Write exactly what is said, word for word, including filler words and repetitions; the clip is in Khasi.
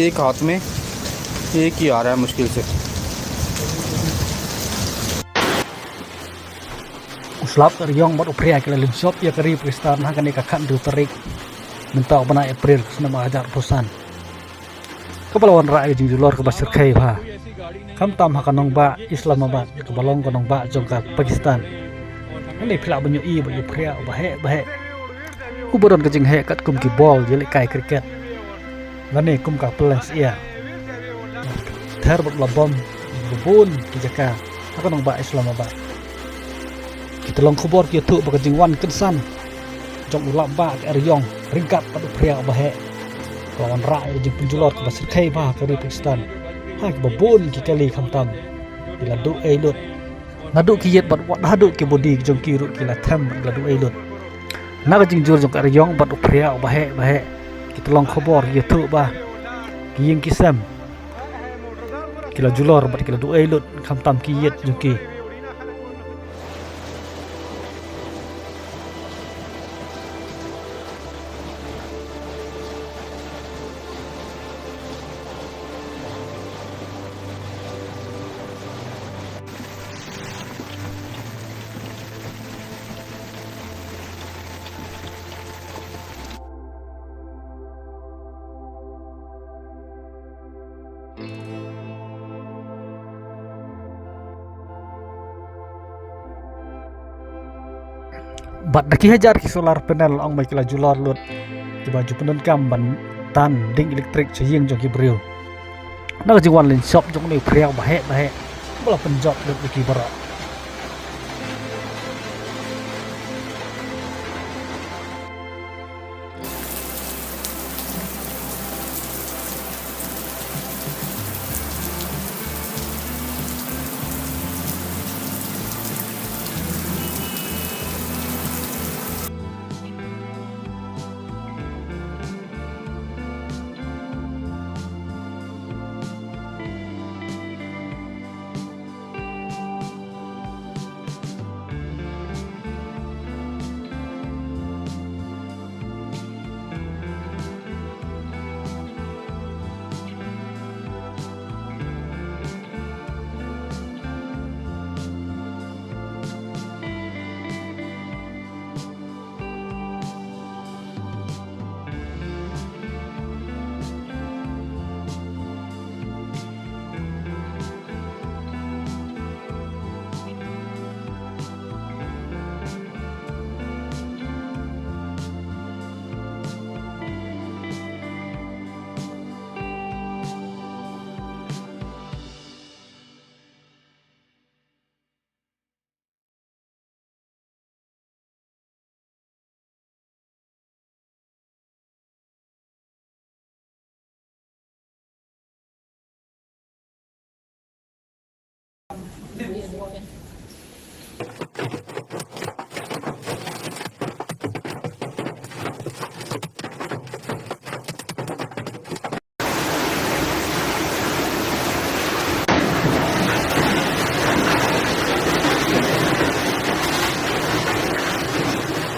एक हाथ में एक ही आ रहा है मुश्किल से। U slap ka riong bad u phria ki la lynshop ïa ka ri Pakistan ha kane ka khathynriew tarik mynta u bnai April snem ar hajar arphew san. Kaba la wanrah ïa ka jingjulor kaba shyrkhei bha. Khamtam ha ka nongbah Islamabad kaba long ka nongbah jong ka Pakistan. Hangne phi lah ban ïohi ba u phria uba heh ba heh, uba don ka jingheh katkum ki bol ïalehkai cricket lane kum ka pyleng syiar. Ther bad la bom ba bun ki jaka ha ka nongbah Islamabad. Ki tyllong khubor ki ïathuh ba ka jingwan kynsan jong u slap bah ka riong ryngkat bad u phria uba heh ka la wanrah ïa ka jingpynjulor kaba shyrkhei bha ha ka ri Pakistan. Ha kiba bun ki kali khamtam ki la duh ei lut. Naduh ki ïit bad wat haduh ki body jong ki ruh ki la them bad ki la duh ei lut. Na ka jingjur jong ka riong bad u phria uba heh ba heh, ki tyllong khubor ki ïathuh ba ki ïing ki sem ki la julor bad ki la duh ei lut, khamtam ki ïit jong ki. Bad da ki hajar ki solar panel ong ba ki la julor lut kiba ju pyndonkam ban tan ding elektrik sha ïing jong ki briew. Na ka jingwan lynshop jong une u phria uba heh ba heh ba la pynjot lut ïa ki baroh.